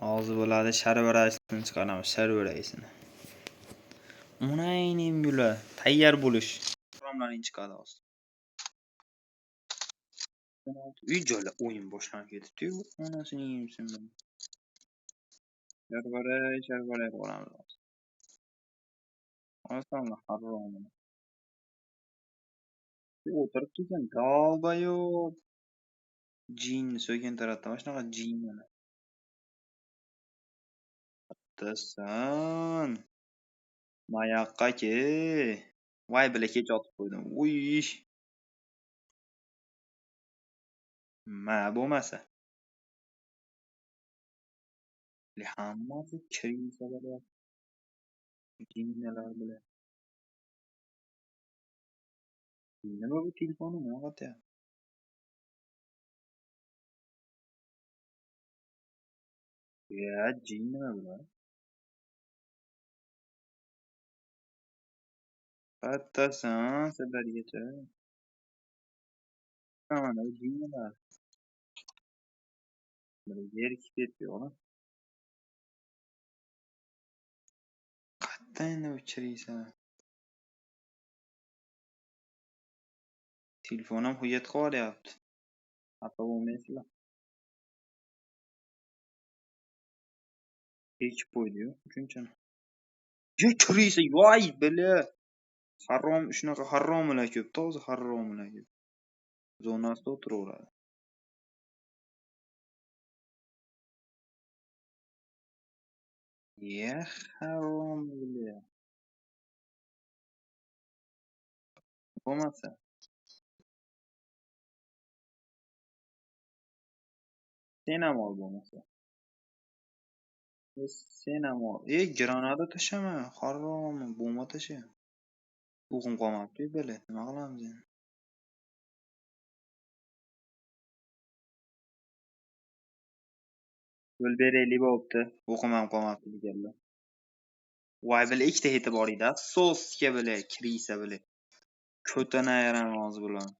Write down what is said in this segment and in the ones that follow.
Hozir bo'ladi, sharvarasini chiqaramiz, sharvarasini. Onangning guli, tayyor bo'lish. Romlaring chiqadi hozir. Uy joyla o'yin boshlanib ketibdi-yu, onasini yemsin buni. Sharvaray, sharvaray qilamiz hozir. Olasanmi haromini? O'tiribdi ekan, dolbayob. Jinni so'kintiradi, mana shunaqa jinnini. San. Mayoqqa ke. Voy bila kech otib qo'ydim. Uy. Ma bo'lmasa. Hammasi kirisa bo'lyapti. Jinnilar bilan. Nima bu telefoni nima qilyapti? Ya jin nima bular? Qattasan sizlargacha. Mana jinnilar. Bir zerikib ketdi o'g'lim. Qayerdan endi bu kiriysan? Telefon ham hujjat qilyapti. Xafa bo'lmaysizlar. Kechib qo'ydi-yu, shunchani. Ya kiriysa, voy bila. Harom, shunaqa haromilar ko'p, toza haromilar ko'p. Zonasida o'tiraveradi. Ya harom bila. Bo'lmasa. Sen ham ol bo'lmasa. Sen ham ol. Ey, granata tashlama, harom, bomba tasha. O'qim qolmabdi-yu, bala. Nima qilamiz endi? Yo'l beraylik bo'pti. O'qim ham qolmabdi deganlar. Voy bila ikkita heti bor edi. Soska bila, kiriysa bila. Ko'tini ayiraman hozir bularni.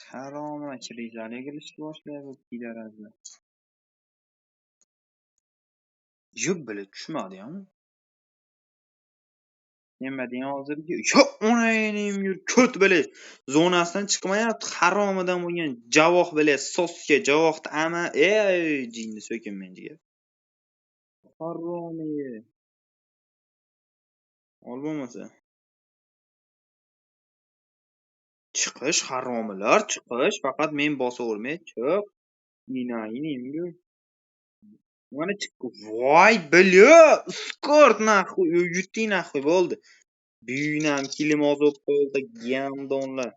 Harom, kiriysalar qilishni boshlayapti pidarazlar. Yo'q bila tushmadi-yam. Nima degan hozirgi? Yo'q, onangning yur ko't bila. Zonasidan chiqmayapti. Haromidan bo'lgan javoh bila, soska javohni ama, ey jinni so'kinmen jigar. Haromi. Ol bo'lmasa. Chiqish haromilar, chiqish. Faqat men bosavermay, chiq. Inayning Mana chiq. Voy bila, skort naxuy, yutding naxuy bo'ldi. Buyunam kilim ozib qoldi, gandonlar.